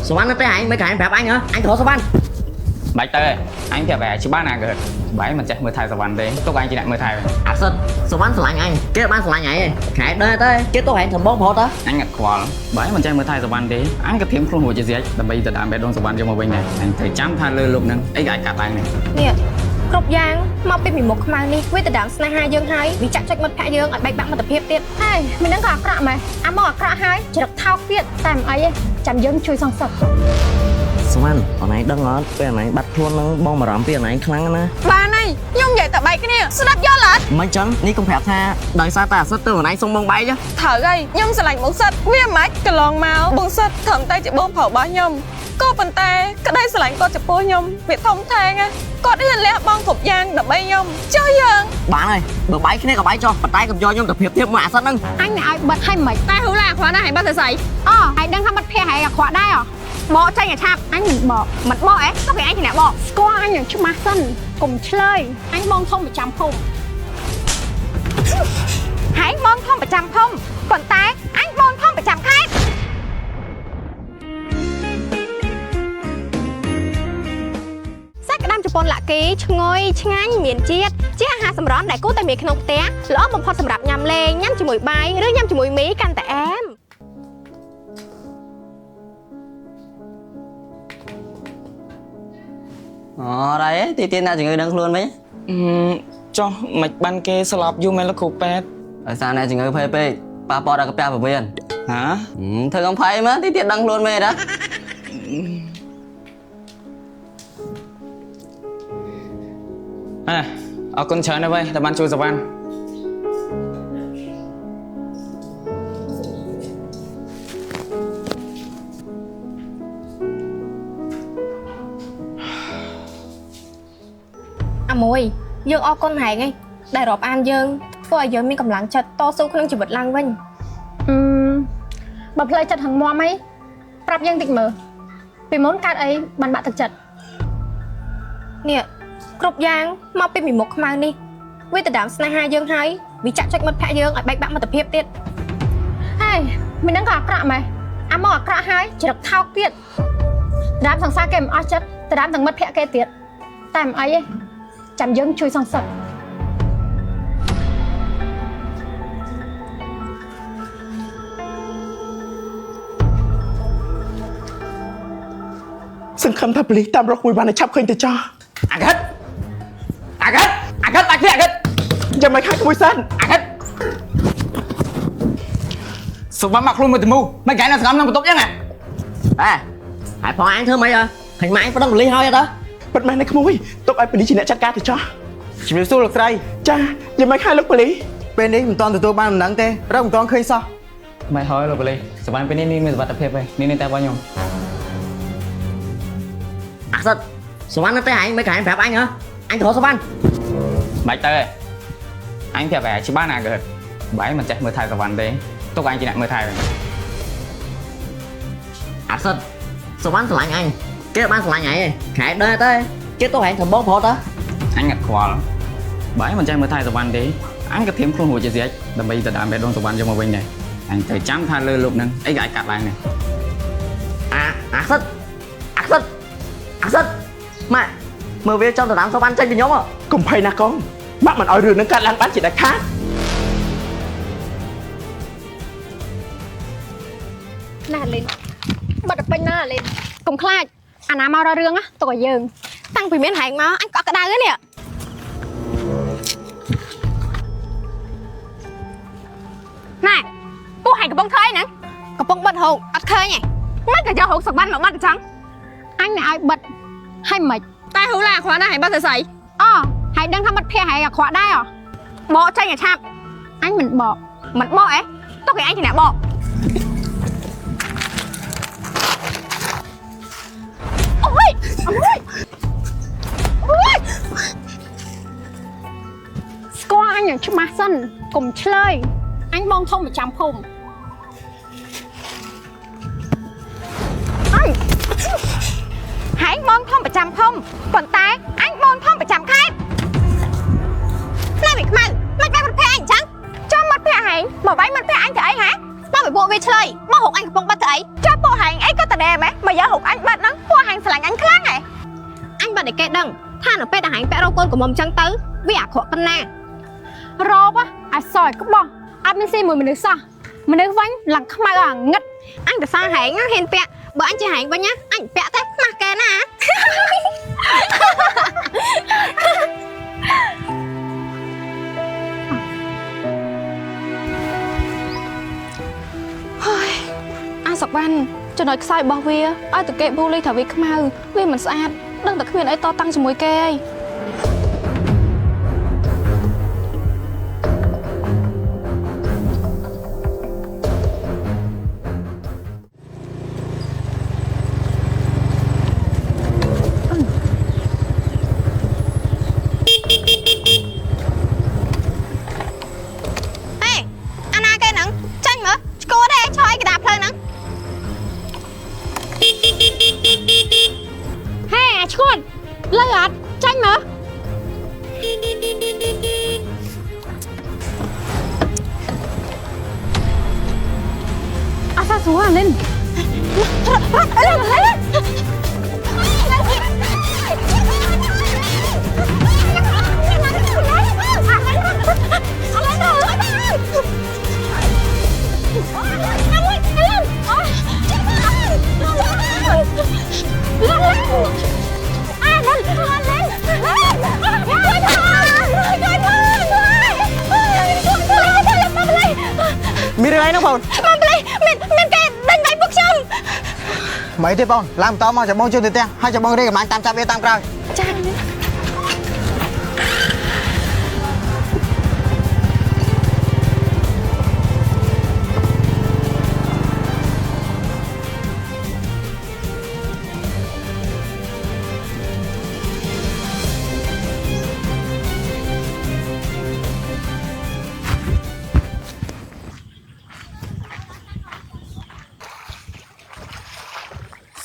សវណ្ណនៅទេឯងមិនក្រែងប្រាប់អញហ៎អញទៅរកសវណ្ណ បាច់ទៅអញប្រាប់ឯងច្បាស់ណាកើតបែរមិនចេះមើលថែសវណ្ណទេទុកអញជាអ្នកមើលថែ អាសិតសវណ្ណស្រឡាញ់អញគេបានស្រឡាញ់ឯងឯងក្រែងដឹងទេគេទៅឯងធ្វើបងប្រុសទៅ អញអត់ខ្វល់បែរមិនចេះមើលថែសវណ្ណទេអញក៏ធៀមខ្លួនរួចជាស្រេចដើម្បីទៅតាមបេះដូងសវណ្ណយកមកវិញដែរអញត្រូវចាំថាលើលោកនឹងអីក៏អាចកាត់ឡើងដែរ នេះគ្រប់យ៉ាងមកពីមីមុខខ្មៅនេះវាទៅដើមស្នេហាយើងហើយវាចាក់ចុចមិត្តភក្តិយើងឲ្យបែកបាក់មិត្តភាពទៀត ហើយមិនដឹងក៏អាក្រក់ម៉េះអាមកអាក្រក់ហើយច្រឹកថោកទៀតតែមិនអីទេចាំយើងជួយសងសឹក សវណ្ណអូនឯងដឹងអត់ពេលអូនឯងបាត់ខ្លួនហ្នឹងបងបារម្ភពីអូនឯងខ្លាំងណាស់ បានហើយខ្ញុំនិយាយតែបែកគ្នាស្ដាប់យល់អត់ មិនចឹងនេះកុំប្រាប់ថាដោយសារតែអាសិតទៅអូនឯងសុំបងបែក ត្រូវហើយខ្ញុំស្រឡាញ់បងសិតវាមិនកន្លងមកបងសិតត្រឹមតែជាបងប្រុសរបស់ខ្ញុំក៏ប៉ុន្តែក្តីស្រឡាញ់គាត់ចំពោះខ្ញុំវាធំធេងគាត់ហ៊ានលះបង់គ្រប់យ៉ាងដើម្បីខ្ញុំចុះយើង បានហើយបើបែកគ្នាក៏បែកចុះប៉ុន្តែកុំយកខ្ញុំទៅប្រៀបធៀបមួយអាសិតហ្នឹង អញឲ្យបិទឲ្យមិន តែហ៊ូឡាអាក្រក់ណាស់ហើយបិទស្អី អូហើយដឹងថាមិត្តភក្តិហើយអាក្រក់ដែរហ៎ បកចេញឲ្យឆាប់ អញមិនបក មិនបកអេទុកឲ្យអញជាអ្នកបក ស្គាល់អញយ៉ាងច្បាស់សិនកុំឆ្លើយអញបងធំប្រចាំភូមិ ហែងបងធំប្រចាំភូមិប៉ុន្តែអញបងធំប្រចាំខេត្តសាច់ក្តាមជប៉ុនឡាក់គីឈ្ងុយឆ្ងាញ់មានជាតិជាអាហារសម្រន់ដែលគួរតែមានក្នុងផ្ទះល្អបំផុតសម្រាប់ញ៉ាំលេងញ៉ាំជាមួយបាយឬញ៉ាំជាមួយមីកាន់តែអែម អូរ៉ៃទីទៀតអ្នកជំងឺដឹងខ្លួនវិញ ចុះមិនបានគេស្លាប់យូរមែនលោកគ្រូពេទ្យ ដោយសារអ្នកជំងឺភ័យពេកប៉ះពាល់ដល់កាពះពោះវៀន ហ៎ ធ្វើកំភៃមើលទីទៀតដឹងខ្លួនមែនណា អើអរគុណច្រើនណាស់វ៉ៃដែលបានជួយសវណ្ណ អាមួយយើងអរគុណហែងឯងដែលរាប់អានយើងធ្វើឲ្យយើងមានកម្លាំងចិត្តតស៊ូក្នុងជីវិតឡើងវិញ អឺបើផ្លូវចិត្តហឹងមាំអីប្រាប់យើងតិចមើលពីមុនកើតអីបានបាក់ទឹកចិត្ត នេះគ្រប់យ៉ាងមកពីមីមុខខ្មៅនេះវាទៅដើមស្នេហាយើងហើយវាចាក់ចុចមិត្តភក្តិយើងឲ្យបែកបាក់មិត្តភាពទៀត ហើយមិនដឹងក៏អាក្រក់ម៉េះអាមកអាក្រក់ហើយច្រឹកថោកទៀតដរាមសង្សារគេមិនអស់ចិត្តដរាមទាំងមិត្តភក្តិគេទៀតតែមិនអីទេចាំយើងជួយសងសឹក សង្ឃឹមថាប៉ូលីសតាមរកមួយបានឲ្យឆាប់ឃើញទៅចោះ អាកិតអាកិតអាកិតបាច់គ្នាអាកិត យ៉ាងម៉េចខាងមួយសិន អាកិតសុវណ្ណមកខ្លួនមួយទៅមូមិនកែនៅសកម្មក្នុងបន្ទប់ចឹងហ៎ អេហើយផងអញធ្វើម៉េចហ៎ឃើញម៉ែអញប្តឹងប៉ូលីសហើយអត់ ពិតមែនណាក្មួយទុកឲ្យប៉ូលីសជាអ្នកចាត់ការទៅចោះ ជំរាបសួរលោកស្រី ចាយ៉ាងម៉េចខាងលោកប៉ូលីស ពេលនេះមិនទាន់ទទួលបានដំណឹងទេរកមិនទាន់ឃើញសោះ មិនហើយលោកប៉ូលីសសវណ្ណពេលនេះមានសុវត្ថិភាពហើយនេះតែរបស់ខ្ញុំ អាសិតសវណ្ណនៅទេឯងមិនក្រែងប្រាប់អញហ៎អញទៅរកសវណ្ណ បាច់ទៅអញប្រាប់ឯងច្បាស់ណាកើតបែរមិនចេះមើលថែសវណ្ណទេទុកអញជាអ្នកមើលថែ អាសិតសវណ្ណស្រឡាញ់អញគេបានស្រឡាញ់ឯងឯងក្រែងដឹងទេគេទៅឯងធ្វើបងប្រុសទៅ អញអត់ខ្វល់បែរមិនចេះមើលថែសវណ្ណទេអញក៏ធៀមខ្លួនរួចជាស្រេចដើម្បីទៅតាមបេះដូងសវណ្ណយកមកវិញដែរអញត្រូវចាំថាលើលោកនឹងអីក៏អាចកាត់ឡើងដែរ អាអាសិតអាសិតអាសិតម៉ាក់មើលវាចង់ទៅតាមសវណ្ណចេញពីខ្ញុំហ៎ កុំភ័យណាកូនម៉ាក់មិនឲ្យរឿងនឹងកើតឡើងបានជាដាច់ខាត ណាលីនបិទឲ្យពេញណាលីនកុំខ្លាចអាណាមករករឿងណាទុកឲ្យយើង តាំងពីមានហែងមកអញក៏ក្តៅហើយនេះណែពួកហែងកំពុងធ្វើអីហ្នឹងកំពុងបិទហូកអត់ឃើញទេមិនក៏យកហូកសវណ្ណមកបិទអញ្ចឹង អញឲ្យបិទឲ្យមិន តែហ៊ូឡាអាក្រក់ណាស់ហើយបិទស្អី អូហើយដឹងថាមិត្តភក្តិហើយអាក្រក់ដែរហ៎ បកចេញឲ្យឆាប់ អញមិនបក មិនបកអេទុកឲ្យអញជាអ្នកបកអូយអូយអូយ ស្គាល់អញយ៉ាងច្បាស់សិនកុំឆ្លើយអញបងធំប្រចាំភូមិ អញហែងបងធំប្រចាំភូមិប៉ុន្តែអញបងធំប្រចាំខេត្តណែមីខ្មៅមិនបែបមិត្តភក្តិអញអញ្ចឹងចាំមិត្តភក្តិហែងមកវាយមិត្តភក្តិអញទៅអីហ៎មកពីពួកវាឆ្លើយមកហុកអញកំពុងបាត់ទៅអីចាំពួកហែងអីក៏តណែម៉េះមកយកហុក រូបអញបាត់ហ្នឹងពួកហែងស្រឡាញ់អញខ្លាំងហ៎អញបាត់ឲ្យគេដឹងថានៅពេលដែលហែងពាក់រោបកូនកំមុំចឹងទៅវាអាក្រក់ប៉ុណ្ណា រោបអាសយក្បោះអត់មានស៊ីមួយមនុស្សសោះមនុស្សវិញឡើងខ្មៅអាងឹត អញទៅសារហែងណាហ៊ានពាក់បើអញជាហែងវិញណាអញពាក់ទេខ្មាស់គេណា ហើយអាសវណ្ណចំណុចខ្សោយរបស់វាឲ្យតកេបូលីថាវាខ្មៅវាមិនស្អាតដឹងតែគ្មានអីតតាំងជាមួយគេឯង ហេអាណាគេហ្នឹងចាញ់មើលឆ្កួតទេឆ្លើយកដាផ្លូវហ្នឹង ហេអាឈួតលើអត់ចាញ់មើលអាសាស្រួលអាលិន មានរឿងអីហ្នឹងបង មកប្លេមានមានគេដេញដៃពួកខ្ញុំ មិនទេបងឡើងបន្តមកចាំបងជួយទៅផ្ទះហើយចាំបងរៀបកម្លាំងតាមចាប់វាតាមក្រោយ ចា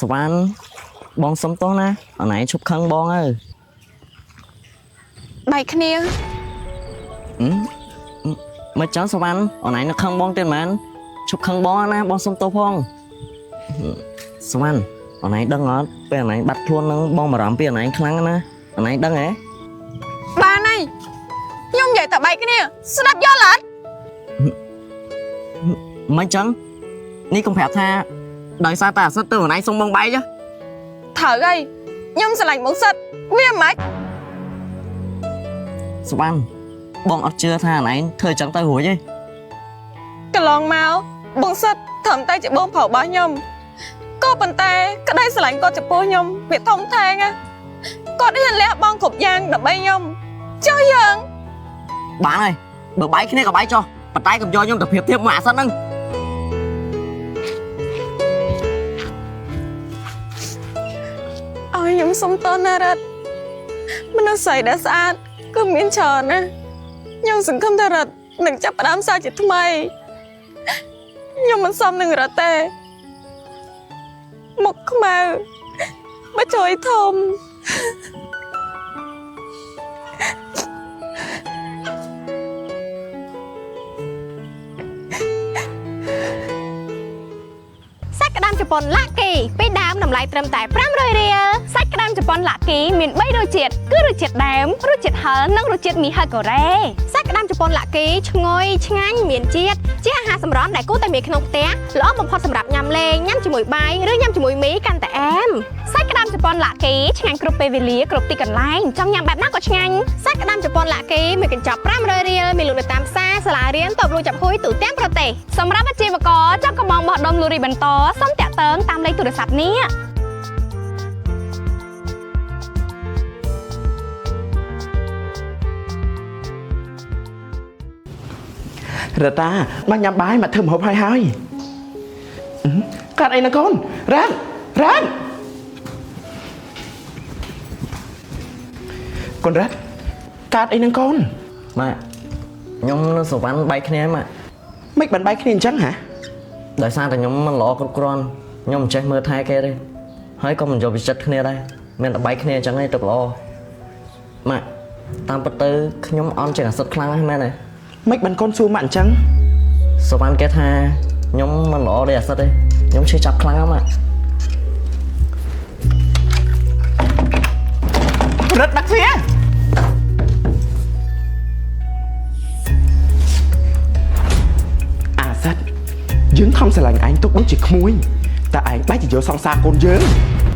សវណ្ណបងសុំទោសណាអណៃឈប់ខឹងបងហើយ បែកគ្នា មិនចឹងសវណ្ណអណៃនៅខឹងបងទៀតមែនឈប់ខឹងបងណាបងសុំទោសផងសវណ្ណអណៃដឹងអត់ពេលអណៃបាត់ខ្លួននឹងបងបារម្ភពីអណៃខ្លាំងណាអណៃដឹងហ៎ បានហើយខ្ញុំនិយាយតែបែកគ្នាស្ដាប់យល់អត់ មិនចឹងនេះកុំប្រាប់ថាដោយសារតែអាសិតទៅអណៃសុំបងបែក ត្រូវហើយខ្ញុំស្រឡាញ់បងសិតវាមិន សវណ្ណបងអត់ជឿថាអណៃធ្វើចឹងទៅរួចទេ កន្លងមកបងសិតត្រឹមតែជាបងប្រុសរបស់ខ្ញុំក៏ប៉ុន្តែក្តីស្រឡាញ់គាត់ចំពោះខ្ញុំវាធំធេងណាគាត់ហ៊ានលះបង់គ្រប់យ៉ាងដើម្បីខ្ញុំចុះយើង បានហើយបើបែកគ្នាក៏បែកចុះប៉ុន្តែកុំយកខ្ញុំទៅប្រៀបធៀបមួយអាសិតហ្នឹង ឲ្យខ្ញុំសុំតណារ៉ាត់មនុស្សស្រីដែលស្អាតគឺមានច្រើនណាស់ខ្ញុំសង្ឃឹមថារ៉ាត់នឹងចាប់ផ្ដើមសារជាថ្មីខ្ញុំមិនសមនឹងរ៉ាត់ទេមុខខ្មៅមកជួយធំ សាច់ក្តាមជប៉ុនឡាគីពីដើមតម្លៃត្រឹមតែ500រៀល សាច់ក្តាមជប៉ុនឡាគីមាន3រសជាតិគឺរសជាតិដើមរសជាតិហឹរនិងរសជាតិមីហើកូរ៉េ សាច់ក្តាមជប៉ុនឡាគីឈ្ងុយឆ្ងាញ់មានជាតិជាអាហារសម្រន់ដែលគួរតែមានក្នុងផ្ទះល្អបំផុតសម្រាប់ញ៉ាំលេងញ៉ាំជាមួយបាយឬញ៉ាំជាមួយមីកាន់តែអែម សាច់ក្តាមជប៉ុនឡាគីឆ្ងាញ់គ្រប់ពេលវេលាគ្រប់ទីកន្លែងចង់ញ៉ាំបែបណាក៏ឆ្ងាញ់ សាច់ក្តាមជប៉ុនឡាគីមួយកញ្ចប់500រៀលមានលក់នៅតាមផ្សារសាលារៀនតូបលក់ចាប់ហួយទូទាំងប្រទេស សម្រាប់អាជីវករចង់កម្មង់បោះដុំលូរីបន្តសូមតាក់ទងតាមលេខទូរស័ព្ទនេះ រតាមកញ៉ាំបាយមកធ្វើម្ហូបហើយហើយកាត់អីណាកូនរ៉ាត់រ៉ាត់កូនរ៉ាត់កាត់អីនឹងកូន ម៉ាក់ខ្ញុំនៅសវណ្ណបែកគ្នាម៉ាក់ មិនបានបែកគ្នាអញ្ចឹងហ៎ ដោយសារតែខ្ញុំមិនល្អគ្រប់គ្រាន់ខ្ញុំមិនចេះមើលថែគេទេហើយក៏មិនយកវិចិត្រគ្នាដែរមានតែបែកគ្នាអញ្ចឹងឯងទៅល្អម៉ាក់តាមពិតទៅខ្ញុំអន់ជាងអាសិតខ្លាំងណាស់មែនទេ មិនបានកូនសួរម៉ាក់អញ្ចឹង សវណ្ណគេថាខ្ញុំមិនល្អដូចអាសិតទេខ្ញុំឈឺចាប់ខ្លាំងណាស់ម៉ាក់ យើងខំស្រឡាញ់ឯងទុកដូចជាក្មួយតែឯងបែរជាយកសង្សារកូនយើង។